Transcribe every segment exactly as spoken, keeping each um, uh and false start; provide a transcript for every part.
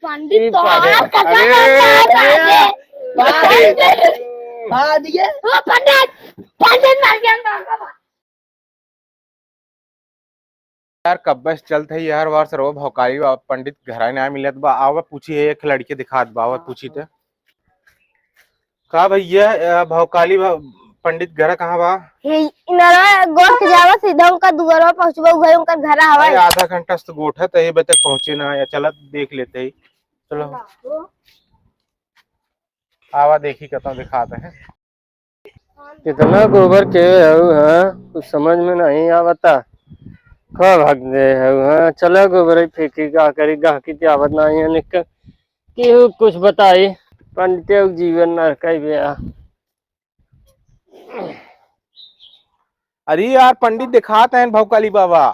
पंडित ई तो पागल। हाथ का अरे, क्या करता है? अरे, अरे। मार दिए। ओ पंडित, पंडित मर गया, मर गया। यार, कब्बे से चलत है यार, वार सरवा भौकाली बा, पंडित घरा ना मिलत बा। आवा पूछी है, एक लड़के दिखात बा, आवा पूछी त। का भैया, अ, भौकाली बा, पंडित घरा कहाँ बा? हे, इनरा गोठ जावा, सीधा उनका दुआरवा पहुँचबा, उहे उनकर घरा हवा। अरे, आधा घंटा से तो गोठ है, तो ये बजे तक पहुँचे ना, या चलत देख लेते ही। चलो। आवा देखी, कतौ दिखाते हैं। कितना गोबर के हऊ, हाँ? कुछ समझ में नहीं आवता। का भाग दे हऊ, हाँ? चला गोबर ही फेंकी, का करी, गाहकी के आवत नहीं है, निक केहू कुछ बताई। पंडिते क जीवन नरकाई बे आ। अरे यार, पंडित दिखात हैं भौकाली बाबा।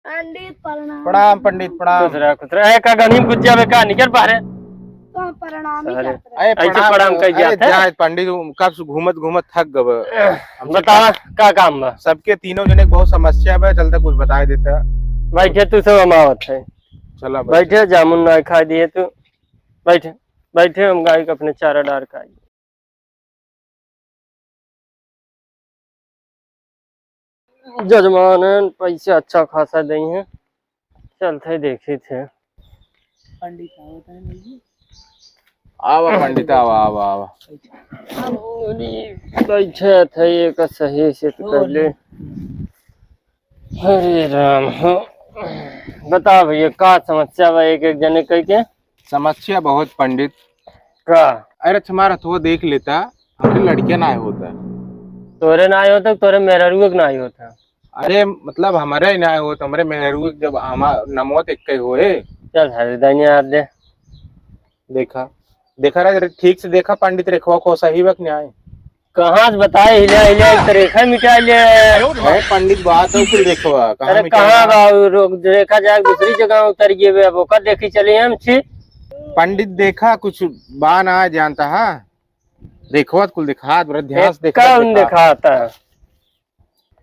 पंडित प्रणाम। प्रणाम पंडित, प्रणाम। खुश रह, खुश रह। ए, का गनी में घुस जाबे का? निकल बाहरे। तो हम प्रणाम ही सारे। करत रहे। अरे ऐसे प्रणाम, प्रणाम कर अरे जात है? जाए पंडित, कब से घूमत घूमत थक गए। हमसे बतावा, का काम बा? सबके तीनों जने के बहुत समस्या बा, चलता कुछ बताए देता। बैठे तू, सब हम आवत है। चला बैठ। बैठे, जामुन ना खा दिए तू। बैठे, बैठे, हम गाय के अपने चारा डार खाई। जजमान हैं, पैसा अच्छा खासा देइहैं, चलत है देखित है। पंडित आवत है, नहीं? आवा पंडित, आवा, आवा, आवा। बैठे थे, एक सही से तो कर ले। हरे राम हो। बता भैया, का समस्या बा एक एक जने कह के? समस्या बहुत पंडित। का? अरे तुम्हारा तो देख लेता, हमरे लड़के ना होता। तोरे ना होता, तोरे मेहरारू के ना होता। अरे मतलब हमरे ना होता, हमरे मेहरारू के जब हमार नमो तो एक होए। चल हरे दाइने हाथ दे। देखा, देखा रे, ठीक से देखा पंडित, रेखवा को सही बा कि नाहीं? कहाँ से बताए, हिला हिला एक तो रेखा मिटा ले। अरे पंडित, बात हो कुल रेखवा, कहाँ अरे मिटा कहाँ बा? बा? उ रोक, रेखा जाके दूसरी जगह उतर गए बे, अब ओकर देखी चली हम छी। पंडित देखा, कुछ बा ना जानता है, रेखवा कुल दिखात, बड़ा ध्यान से देखा, कौन देखा। दिखाता?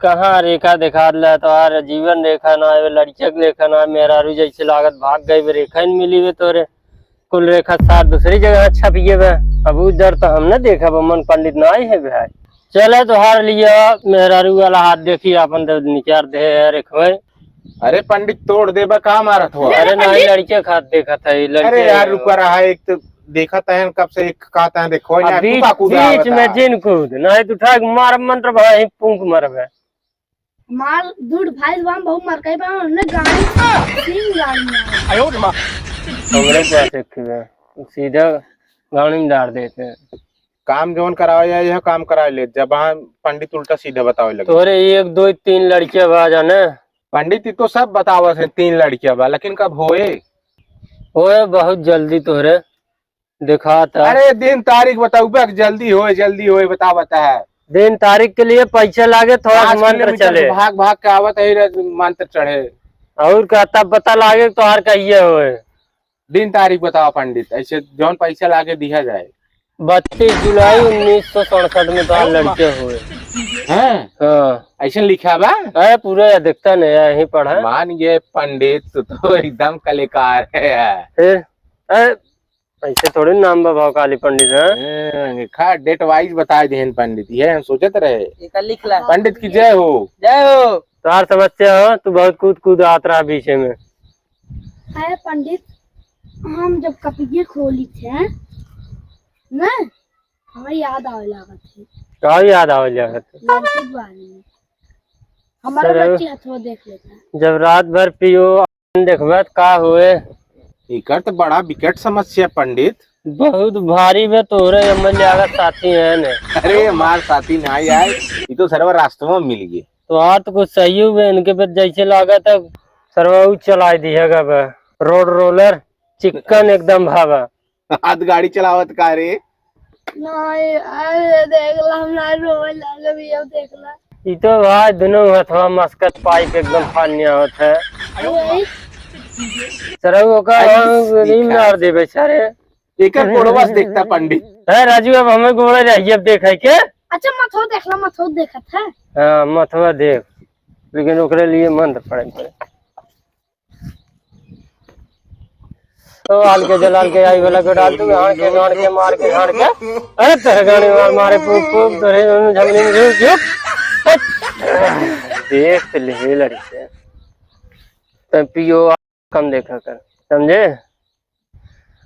कहाँ रेखा देखात ला, तोहार जीवन रेखा ना आवे, लड़किया के लेखा ना, मेहरारू जैसे लागत भाग गई बे, रेखा ही न मिली बे तोरे। कुल रेखा सार दूसरी जगह छप गए बे। अब उ दर तो हम न देखब, मन पंडित ना आई है भाई। चले तोहार लिया मेहरारू वाला हाथ देखी, आपन तो निचार दे है रेखवे। अरे पंडित, तोड़ देबा का मारत हो? अरे नहीं, लड़के खात देखत है, लड़के। अरे यार, रुका रहा, एक तो देखत है कब से, एक कहत है देखो ना, अभी तू का कूदा बीच में आवता? जिन कूद, नहीं तो उठा के मार मंत्र भाई, फूंक मरबे। मार दूध भाई बा, बहुत मर गई बा, हमने गाड़ी सिंह गाड़ी में। हमरे पास एक ही है, सीधा गाड़ी में डाल देते हैं। काम जौन करावे जाए, यह काम करा ले, जबान पंडित उल्टा सीधा बतावे लगे। तोरे एक, दो, तीन लड़कियां बा जाने। पंडित, ई तो सब बतावत है, तीन लड़कियां बा, लेकिन कब होए? होए बहुत जल्दी तोरे देखाता। अरे दिन तारीख बताऊ बे, जल्दी होए, जल्दी होए, बतावत है। दिन तारीख के लिए पैसा लागे, थोड़ा पाँच मंत्र किलोमीटर चले। भाग भाग के आवत है, मंत्र चढ़े। और का, तब पता लागे तो और कहिए होए। दिन तारीख बतावा पंडित, ऐसे जौन पैसा लागे दिया जाए। बत्तीस जुलाई उन्नीस सौ सड़सठ में तो लड़के हुए। हैं? हाँ। ऐसे लिखा बा? अरे पूरा या देखता नहीं है, यहीं पढ़ा। मान गए पंडित, तू तो एकदम कलाकार है। फिर? अरे ऐसे थोड़ी नाम बा भाव काली पंडित, हाँ? हैं, खा date wise बताए दिहन पंडित, ये हम सोचत रहे। एका लिख ला। पंडित की जय हो। जय हो। तोहार समस्या हो, तू बहुत कूद कूद आत रहा बीचे में। है पंडित, हम जब कपिये खोली थे, ना, हमें याद आवे लागत है। का याद आवे लागत है? लड़की के बारे में। हमारा सर, बच्ची हथवा देख लेता है। जब रात भर पियो, देखबे त का होए? एकर त बड़ा विकट समस्या पंडित। बहुत भारी बे, तोहरे एमएलए आगा साथी हैं ने। अरे हमार साथी ना यार, ये तो सरवा रास्तवा में मिल गए। तोहार तो कुछ सही हुए, इनके पे जैसे लागत है सरवा उ चलाए दिहेगा बे, रोड रोलर चिक्कन एकदम भावा। हाथ गाड़ी चलावत का रे? नहीं, अरे देख ला, हम ना रोवे लागे भी, अब देख ला। ई तो भाई दोनों हथवा मस्कत पाइप एकदम फाड़ने आवत है। अरे, सरऊ ओका अरे, हम गोली में मार देबे सारे। एकर कोड़वा से देखता पंडित। है राजू, अब हमें गोड़ा रहिए, अब देखे के। अच्छा, मथो देख ला, मथो देखत है। हाँ, मथवा देख, लेकिन ओकरे लिए मंत्र पढ़े पड़े। तो आल के जलाल के आई वाला को डाल तू, गाड़ के, गाड़ के, मार के, गाड़ के। अरे तेरे गाड़ी मार, मारे फूक, फूक, तेरे झमनी में झूक, झूक। देख ले लड़के। तब पियो, कम देखा कर, समझे?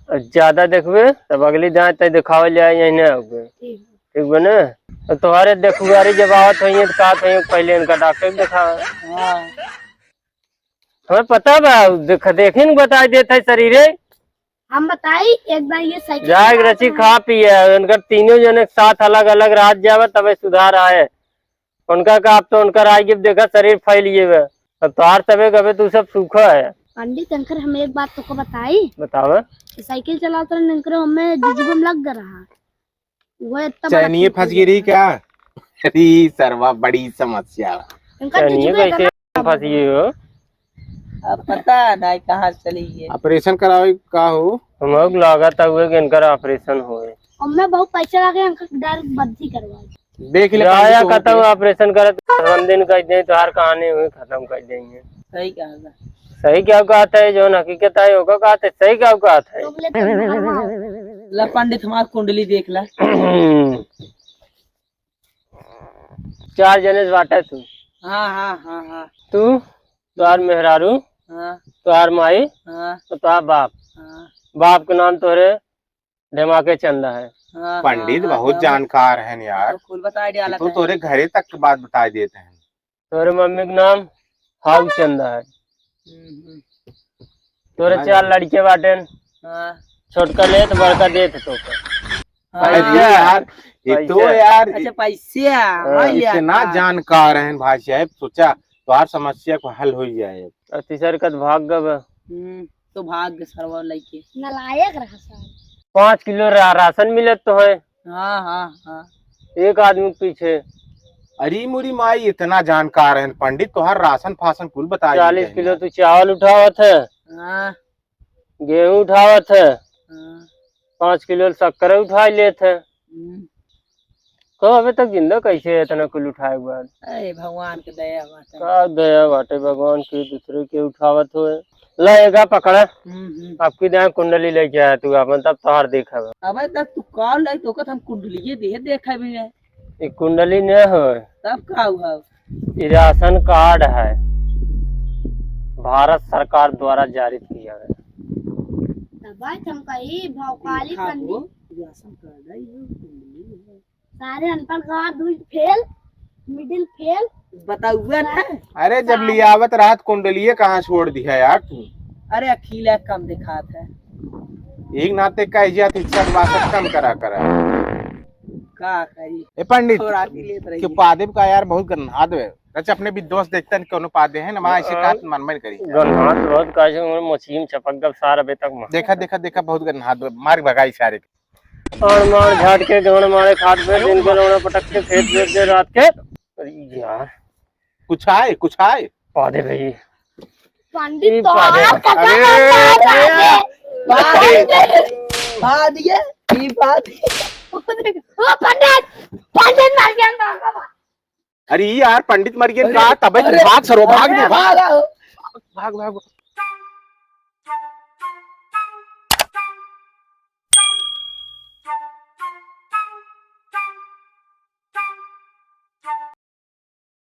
और ज्यादा देखबे, तब अगली दाएं तय दिखावे ले आए, यहीं ना आओगे। ठीक। ठीक बने? तो तुम्हारे देखुआरी जब आवत होइए, तो कहत होइए, "पहले इनका डॉक्टर के दिखावा।" हाँ। हमें पता बा, देख, देखी न बताई देत है शरीरे। हम बताई, एक बार ये साइकिल जाए के चलावत रची रहे। खा पिए, उनकर तीनों जने के साथ अलग-अलग रात जावे, तबे सुधार आए। उनका का, अब तो उनकर आई गिफ्ट देखा, शरीर फैल गए बा। अब तोहार तबे कबे तू सब सूखा है। पंडित, अंकर, हम एक बात तोको बताई। बतावे। कि साइकिल चलावत रहे, अंकर, हमें जुजुबम लग गया रहा। वो इतना बड़ा चैनिए फंस गई रही क्या? अरे सरवा, बड़ी समस्या। इनका चैनिए जुजुबे कैसे गला फंस गई हो? अब पता नहीं कहाँ चली गई। ऑपरेशन करावे का हो? हम लोग लागत हुए कि इनकर ऑपरेशन होए। हमें बहुत पैसा लगे, इनका डायरेक्ट बद्दी करवा दे। देख ले जाया पंडित, कतौ हो ऑपरेशन करत, हम दिन कह दे तोहार कहानी हुई, खत्म कर देंगे। सही कहा था। सही क्या कहत है, जो हकीकत है, ओका कहत है, सही क्या कहत है? तुम ले तुम भरवाओ। ला पंडित, हमार कुंडली देख ला। चार जने से बाटे तू। हाँ, हाँ, हाँ, हाँ। तू, तोहार मेहरारू, हाँ। तोहार माई, हाँ। और तोहार बाप। हाँ। बाप के नाम तोहरे ढेमाके चंदा है। हाँ, पंडित हाँ, हाँ, बहुत हाँ। जानकार हैं यार। तो कुल बताई डालत तू है। तोरे घरे तक के बात बताई देत हैं। तोरे मम्मी के नाम हाउ चंदा है। हम्म, हम्म। तोरे हाँ। चार लड़के बाटेन। हाँ। छोटका लेत, बड़का देत तोके। हाँ। अरे यार, ये तो पैसा। यार, अच्छा, पैसे आ, हाँ। हाँ यार, इतना हाँ। जानकार हैं भाई साहब, सोचा तोहार समस्या को हल हो जाए। और तीसर कत भाग गब। हम्म, तो भाग गए सरवा लइके। नालायक रहा साहब। पाँच किलो रा-, राशन मिलत तो है। हाँ, हाँ, हाँ। एक आदमी के पीछे। अरे मोरी माई, इतना जानकार है पंडित, तोहार राशन फासन कुल बता चालीस किलो तू चावल उठावत है, हाँ। गेहूं उठावत है, हाँ। पाँच किलो शक्कर उठा लेत है। हम्म। तो अबे तक जिंदा कैसे है इतना कुल उठाए के बाद? अरे भगवान के दया बाटे। का दया बाटे भगवान के, दूसरे के उठावत होए। ले एका पकड़ा। हम्म, हम्म। आपकी दाएं कुंडली लेके आया तू आपन, तब तोहार देखा बा। अबे तब तू कॉल लाई तो हम कुंडलिये देह देखा भी है। ई कुंडली न हो। तब का हुआ? ई राशन कार्ड है, भारत सरकार द्वारा जारी किया गया। तब हम कही भौकाली देखा पंडित। हो, राशन कार्ड है, ये कुंडली है। सारे अनपढ़ गवार, दुई फेल, मिडिल फेल। बताउआ ना। अरे, जब सारे लियावत रहत कुंडलिये कहाँ छोड़ दिया यार तू? अरे, अखिला कम दिखात है। एक नाते का इज्जत, इज्जत बासत कम करा करा। का करी? ए पंडित, थोड़ा भी लेत रही। क्यों पादे का यार बहुत गन्हात है। अच्छा, अपने भी दोस्त देखते हैं, कोनो पादे है ना, वहाँ ऐसे हाँ। कहत मन मन करी। गन्हात बहुत का है, मछली में चपक गल सार अबे तक में। देखा, देखा, देखा, बहुत गन्हात है। मार भगाई सारे के। और मार झाट के गांड मारे खात में दिन के लौड़ा पटक के फेंक दे दे रात के। अरे यार। कुछ आए, कुछ आए। पादे भाई। पंडित ई तो पादे। आज का अरे, मार अरे, दे। पादे। पादे। ई पादे। ओ पंडित, पंडित मर गया। अरे यार, पंडित मर गया अरे, का? तबे अरे, भाग सरो, भाग दे, अरे, भाग। भाग, भाग, भाग।